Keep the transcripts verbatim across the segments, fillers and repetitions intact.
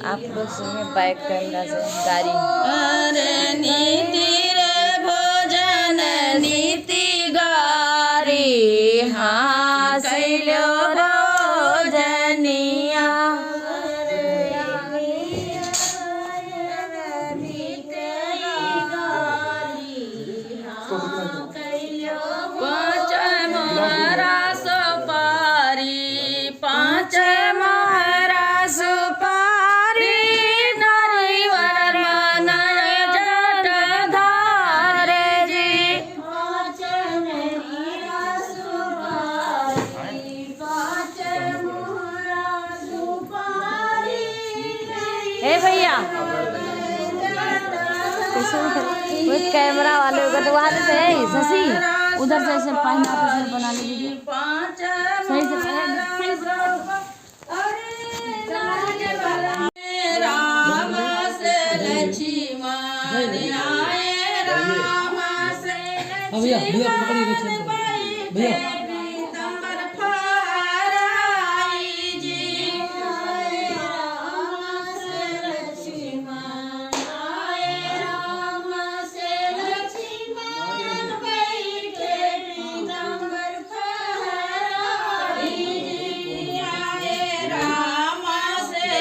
आप लोग सुनिए back camera से गारी। अरे नीति रे भोजन नीति गारी, हाँ, कैलो भोजनिया। पाँच मोहरा सुपारी, पाँच मोहरा सुपारी, नारियर बनाए जट धारे जी। ए भैया, कैसे वो camera वाले होगा तो वहाँ से, ए, शशि, उधर से ऐसे पहना के फिर बना ले वीडियो। सही से, सही से। राम से लक्ष्मण आए, राम से हाँ भैया, भैया, पकड़िए, भैया।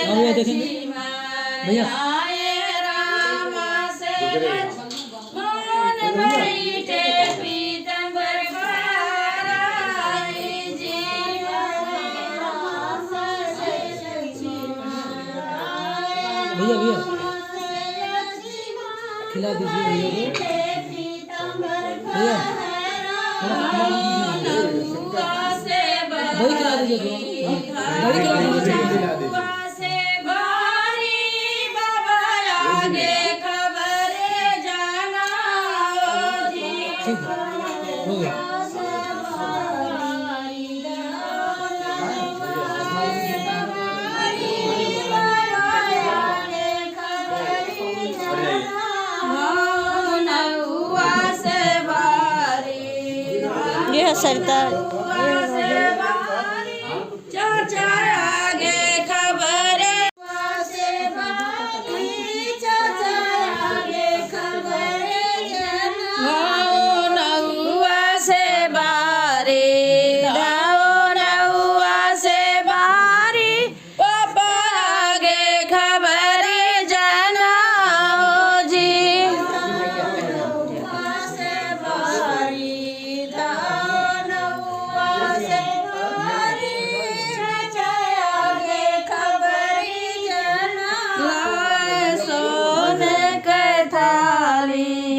हाँ, भैया, देखेंगे। भैया। भैया, भैया, खिला दीजिए भैया को। भैया, थोड़ा खिला दीजिए। दही खिला दीजिए थोड़ा। दही खिला दीजिए। ठीक है, हो गया। ये है सरिता, ये है चाचा आगे खबर से बारी, चाचा आगे खबर। गाँव नौआ से बारी, गाँव नौआ से बारी, पापा आगे खबर जनाओ जी। लाए सोने के थाली।